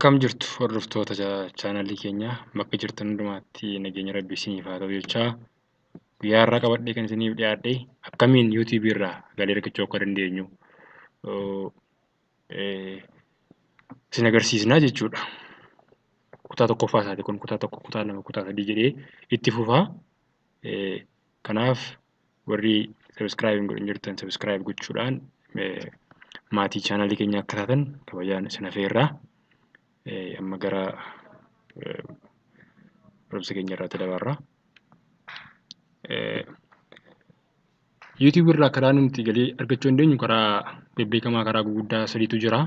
Akkam jirtu hordoftoota chaanalii keenyaa? Bakka jirtan hundumaatti nageenya Rabbii isiniif haa ta'u jechaa, guyyaa har'aa qabadhee kan isiniif dhiyaadhe akkamiin yuutuubii irraa galii argachuu akka dandeenyu isin agarsiisnaa jechuudha. Kutaa tokkoffaa isaati kun, kutaa 1, kutaa 2, kutaa 3 jedhee itti fufaa. Kanaaf warri subscribe hin godhin jirtan subscribe gochuudhaan maatii chaanalii keenyaa akka taatan kabajaan isin afeerraa. Amma gara barumsa keenya irraatti dabarra. YouTube irraa karaa nuti galii argachuu dandeenyu karaa bebbeekamaa, karaa guguddaa sadiitu jira.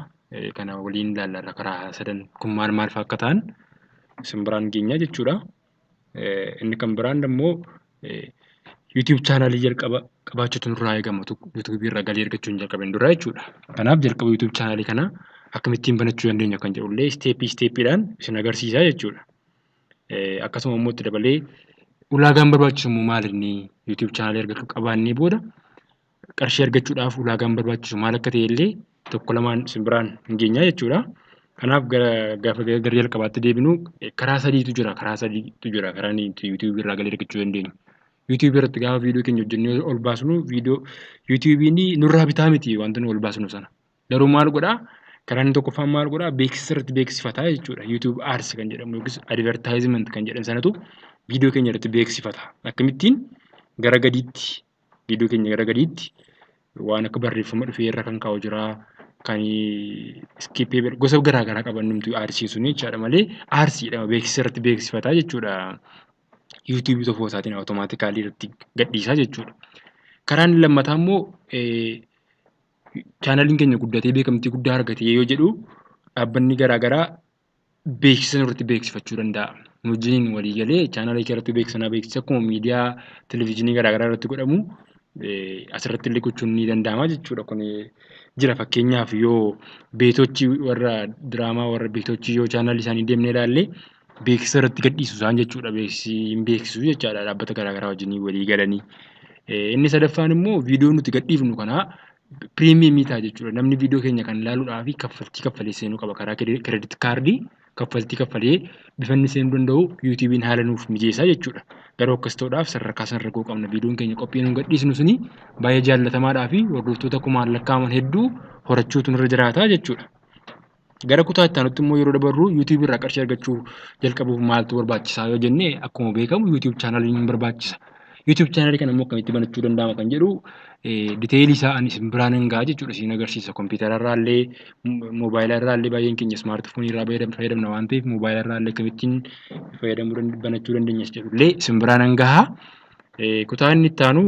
Kana waliin ilaalla, karaa sadan kun maal maal fa'aa akka ta'an isin biraan geenya jechuudha. Inni kan biraan immoo YouTube chaanalii jalqaba qabaachuutu nurraa eegama YouTube irraa galii argachuu hin jalqabin dura jechuudha. Kanaaf jalqaba YouTube chaanalii kana akkamittiin banachuu dandeenya kan jedhullee isteeppii isteeppiidhaan isin agarsiisa jechuudha. Akkasuma immoo itti dabalee ulaagaan barbaachisu immoo maal inni YouTube chaanalii erga qabaannee booda qarshii argachuudhaaf ulaagaan barbaachisu maal akka ta'e illee tokko lamaan isin biraan hin geenya jechuudha. Kanaaf gara gaafa gara jalqabaatti deebinu, karaa sadiitu jira. Karaa sadiitu jira karaa inni YouTube irraa galii argachuu dandeenyu. YouTube irratti gaafa viidiyoo keenya hojjennee ol baasnu, viidiyoo YouTube'n nurraa bitaa miti wanta nu ol baasnu sana. Garuu maal godhaa? Karaa inni tokkoffaan maal godhaa? Beeksisa irratti beeksifataa jechuudha. YouTube Ads kan jedhamu yookiis advertisement kan jedhan sanatu viidiyoo keenya irratti beeksifata. Akkamittiin? Gara gadiitti, viidiyoo keenya gara gadiitti waan akka barreeffama dhufee irra kan kaa'u jira. Kan skip gosa garaa garaa qaban numti ads sun jechaadha malee adsiidha, beeksisa irratti beeksifataa jechuudha. YouTube tokko isaatiin automatically irratti gadhiisaa jechuudha. Karaan lammataa immoo chaanaliin keenya guddatee beekamtii guddaa argatee yoo jedhu, dhaabbanni garaa garaa beeksisa nurratti beeksifachuu danda'a. Nu wajjiniin walii galee chaanalii kee irratti beeksisa naa beeksisa, akkuma miidiyaa televizyiinii garaa garaa irratti godhamu asirratti illee gochuun ni danda'ama jechuudha. Kun jira, fakkeenyaaf yoo beetochi warra diraamaa, warra beetochi yoo chaanalii isaanii deemnee ilaalle, beeksisa irratti gadhiisu isaan jechuudha. Beeksisi hin beeksisu jechaadha, dhaabbata garaa garaa wajjiniin walii galanii. Inni sadaffaan immoo viidiyoo nuti gadhiifnu kana premium ta'a jechuudha. Namni viidiyoo keenya kan ilaaluudhaaf kaffaltii kaffalee seenuu qaba. Karaa credit card kaffaltii kaffalee bifa inni seenuu danda'u yuutuubiin haala nuuf mijeessaa jechuudha. Garuu akkas ta'uudhaaf sadarkaa sanarra gahuu qabna. Viidiyoon keenya qophii nuun gadhiisnu suni baay'ee jaallatamaadhaa fi hordoftoota kumaan lakkaa'aman hedduu horachuutu nurra jiraata jechuudha. Gara kutaa itti aanutti immoo yeroo dabarru, yuutuubii irraa qarshii argachuu jalqabuuf maaltu barbaachisaa yoo jenne, akkuma beekamu YouTube chaanaliin hin barbaachisa. YouTube chaanalii kana immoo akkamitti banachuu danda'ama kan jedhu detail isaa ani isin biraan hin ga'a jechuudha, isin agarsiisa. Kompiitara irraa illee, moobaayila irraa illee, baay'een keenya smartphone irraa fayyadamna waan ta'eef, moobaayila irraa illee akkamittiin fayyadamuu banachuu dandeenyas jedhu illee isin biraan hin gaha. Kutaa inni itti aanu,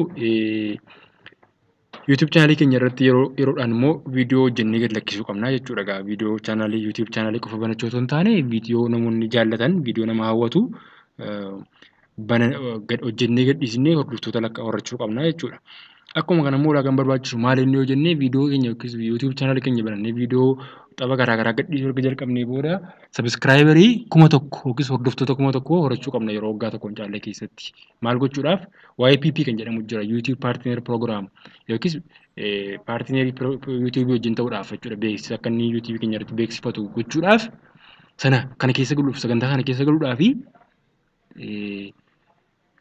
YouTube chaanalii keenya irratti yeroo yeroodhaan immoo viidiyoo hojjennee gad lakkisuu qabna jechuudha. Egaa viidiyoo chaanalii YouTube chaanalii qofa banachuu osoo hin taane, viidiyoo namoonni jaallatan, viidiyoo nama hawwatu bana gad hojjennee gadhiisnee hordoftoota lakka horachuu qabna jechuudha. Akkuma kana immoo ulaagaan barbaachisu maal inni yoo jennee, viidiyoo keenya yookiis YouTube chaanalii keenya banannee viidiyoo tapha garaa garaa gadhiisuu erga jalqabnee booda subscriber 1000 yookiis hordoftoota 1000 horachuu qabna yeroo waggaa tokko hin caalle keessatti. Maal gochuudhaaf? YPP kan jedhamu jira, YouTube Partner Program yookiis partner YouTube wajjin ta'uudhaaf jechuudha. Beeksisa akka inni YouTube keenya irratti beeksifatu gochuudhaaf, sana kana keessa galuuf, sagantaa kana keessa galuudhaaf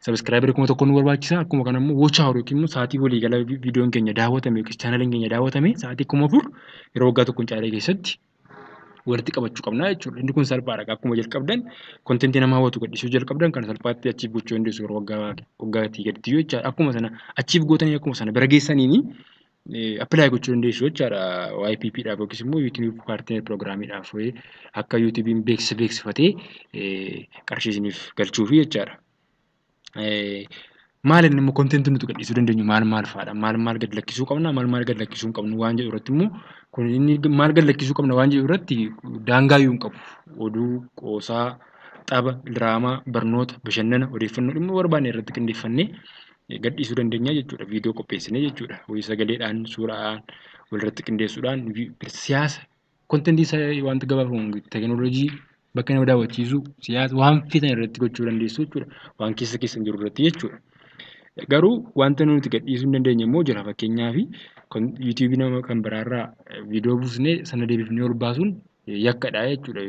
subscriber 1000 nu barbaachisa. Akkuma kana immoo watch hour yookiin immoo sa'aatii waliigala viidiyoon keenya daawwatame yookiis chaanaliin keenya daawwatame sa'aatii 4000 yeroo waggaa tokko hin caalle keessatti walitti qabachuu qabna jechuudha. Inni kun salphaadha. Akkuma jalqabdan, content nama hawwatu gadhiisuu jalqabdan, kan salphaatti achiif gochuu dandeessu yeroo waggaa waggaatii gaditti jechaadha. Akkuma sana achiif gootanii, akkuma sana bira geessaniini apply gochuu dandeessu jechaadha. YPP dhaaf yookiis immoo YouTube Partner Programmiidhaaf, akka YouTube'n beeksisa beeksifatee qarshii isiniif galchuufi jechaadha. Maal inni immoo content nuti gadhiisuu dandeenyu maal maal fa'aadha? Maal maal gad lakkisuu qabna? Maal maal gad lakkisuu hin qabnu waan jedhu irratti immoo, kun inni maal gad lakkisuu qabna waan jedhu irratti daangaa iyyuu hin qabu. Oduu, qoosaa, tapha, diraamaa, barnoota, bashannana, odeeffannoo, dhimma barbaanne irratti qindeeffannee gadhiisuu dandeenya jechuudha. Viidiyoo qopheessinee jechuudha. Hojii sagaleedhaan, suuraadhaan walirratti qindeessuudhaan, siyaasa, content isaa wanta gabaabamu, teekinooloojii, bakka nama daawwachiisu, siyaasa, waan feetan irratti gochuu dandeessu jechuudha. Waan keessa keessan jiru irratti jechuudha. Garuu wanta nuti gadhiisuu hin dandeenye immoo jira. Fakkeenyaaf, yuutuubii nama kan biraarraa viidiyoo buusnee sana deebifnee ol baasuun Yakkadha jechuudha.